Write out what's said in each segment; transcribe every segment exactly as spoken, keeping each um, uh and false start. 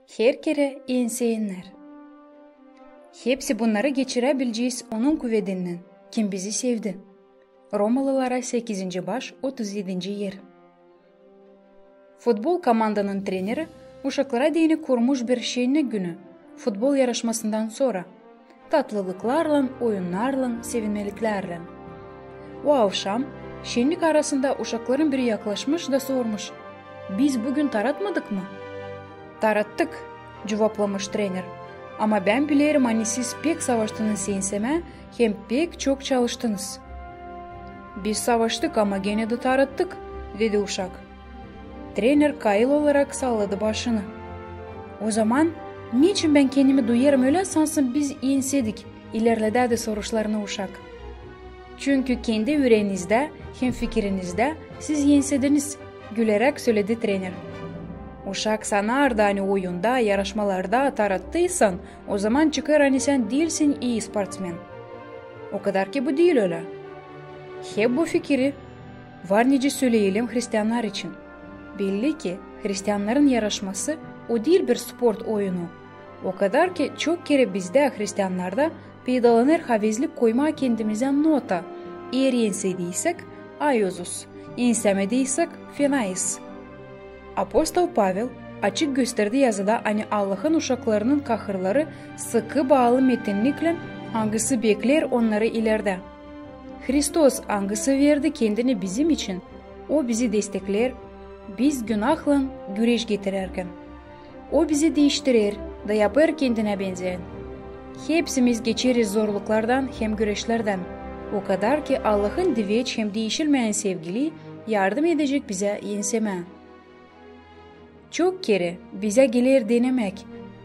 Her kerä enseyennär. Hepsi bunnarı geçiräbilecez Onun kuvedindän, kim bizi sevdi. Romalılara sekizinci baş, otuz edinci er. Futbol komandanın treneri uşaklara deyni kurmuş bir şennik günü, futbol yaraşmasından sora, tatlılıklarlan, oyunnarlan, sevinmeliklärlän. O avşam şennik arasında uşakların biri yaklaşmış da sormuş: "Biz büün taratmadık mı?" "Tarattık," cuvaplamış trener. "Ama bän bilerim, ani siz pek savaştınız ensemää hem pek çok çalıştınız." "Biz savaştık, ama genä dä tarattık," dedi uşak. Trener kayıl olarak salladı başını. "Ozaman neçin bän kendimi duyêrım ölä, sansın biz ensedik?" ilerledä dä soruşlarını uşak. "Çünkü kendi üreenizdä hem fikirinizdä siz ensediniz," güleräk söledi trener. "Uşak sanardı, ani oyunda, yaraşmalarda tarattıysan, ozaman çıkêr, ani sän diilsin ii sportsmen. O kadar ki bu diil ölä." Hep bu fikiri var nicä söleyelim hristiannar için. Belli ki, hristiannarın yaraşması o diil bir sport oyunu. O kadar ki, çok kerä bizdä, hristiannarda, peydalanêr havezlik koymaa kendimizä nota: eer ensediysek, ayozuz, ensämediysek, fenayız. Apostol Pavel açık gösterdi Yazıda, ani Allahın uşaklarının kahırları sıkı baalı metinniklän, angısı bekleer onnarı ilerdä. Hristos, angısı verdi kendini bizim için, O bizi destekleer, biz günahlan güreş getirärkän. O bizi diiştirer da yapêr kendinä benzeyän. Hepsimiz geçeriz zorluklardan hem güreşlerdän. O kadar ki, Allahın diveç hem diişilmeyän sevgilii yardım edecek bizä ensemää. Çok kerä bizä geler denemäk,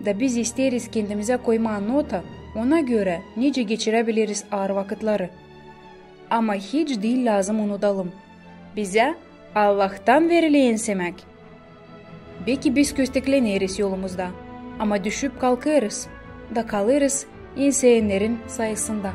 da biz isteeriz kendimizä koymaa nota, ona görä, nicä geçiräbileriz aar vakıtları. Ama hiç diil lääzım unudalım: bizä Allahtan verili ensemäk. Beki biz köstekleneriz yolumuzda, ama düşüp kalkêrız da kalêrız enseyännerin sayısında.